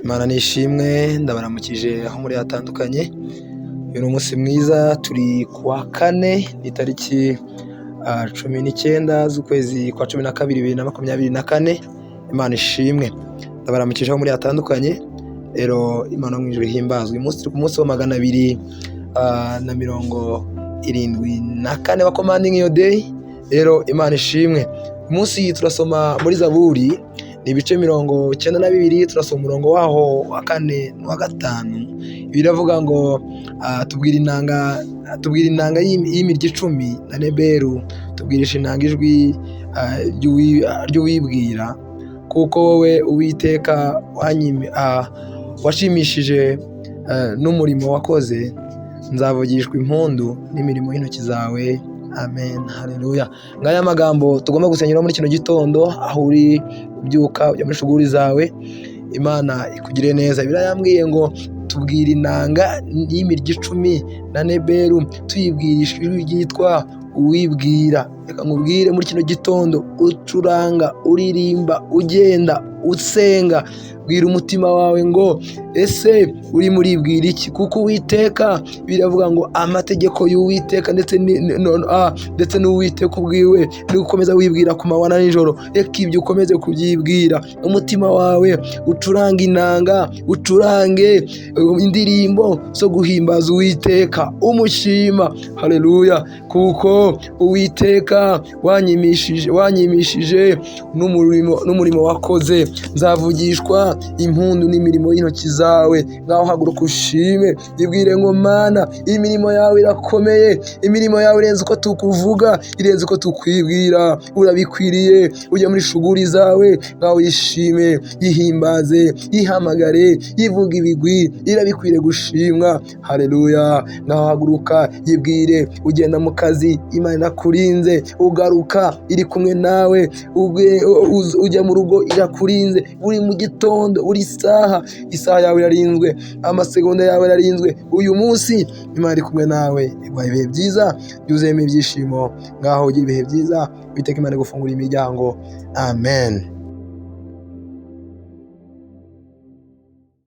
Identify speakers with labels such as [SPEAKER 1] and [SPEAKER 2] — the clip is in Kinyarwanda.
[SPEAKER 1] Imana nishimwe, ndabaramukije aho muri hatandukanye. Uyu ni umunsi mwiza, turi ku wa kane, ni tariki 19 z'ukwezi kwa 12 2024. Imana ishimwe, ndabaramukije aho muri hatandukanye. Rero Imana yo mu ijuru ihimbazwe. Uyu munsi turi ku munsi wa 274 wa Commanding Your Day. Rero Imana ishimwe. Uyu munsi turasoma muri Zaburi, ni ibice 92, turasoma umurongo waho wa kane n'uwa gatanu. Biravuga ngo tubwira inanga y'imirya 10 na neberu, tubwirisha inanga ijwi ry'uwibwira, kuko wowe Uwiteka washimishije n'umurimo wakoze, nzavugishwa impundu n'imirimo y'intoki zawe. Amen, haleluya. Ngaya magambo tugomba gusengera muri kino gitondo, aho uri ubyuka ujya muri shuguri zawe. Imana ikugire neza. Bibiliya yambwiye ngo tubwira inanga y'imirya 10 na neberu, tuyibwirisha ijwi ryitwa uwibwira. Reka nkubwire muri kino gitondo, ucuranga, uririmba, ugenda, usenga, bwira umutima wawe ngo ese urimo uribwira iki? Kuko Uwiteka biravuga ngo amategeko y'Uwiteka ndetse n'Uwiteka ubwiwe ni gukomeza wibwira ku manywa na nijoro. Reka ibyo ukomeze kubyibwira, umutima wawe ucurange inanga, ucurange indirimbo zo guhimbaza Uwiteka, umushima. Haleluya, kuko Uwiteka wanyimishije n'umurimo wakoze, nzavugishwa impundu n'imirimo y'intoki zawe. Ngaho haguruka ushime, ibwire ngo Mana, imirimo yawe irakomeye, imirimo yawe irenze uko tukuvuga, irenze uko tukwibwira, urabikwiriye. Ujya muri shuguri zawe, ngaho yishime, yihimbaze, yihamagare, yivuga ibigwi, irabikwiriye gushimwa. Haleluya. Ngaho haguruka, yibwire, ugenda mu kazi, Imana irakurinze, ugaruka iri kumwe nawe, ujya mu rugo irakurinze, buri mu gitondo, buri saha, isaha yawe irarinzwe, amasegonda yawe ararinzwe. Uyu munsi Imana iri kumwe nawe, iguha ibihe byiza byuzuyemo ibyishimo. Ngaho ugira ibihe byiza, Uwiteka Imana igufungurira imiryango. Amen.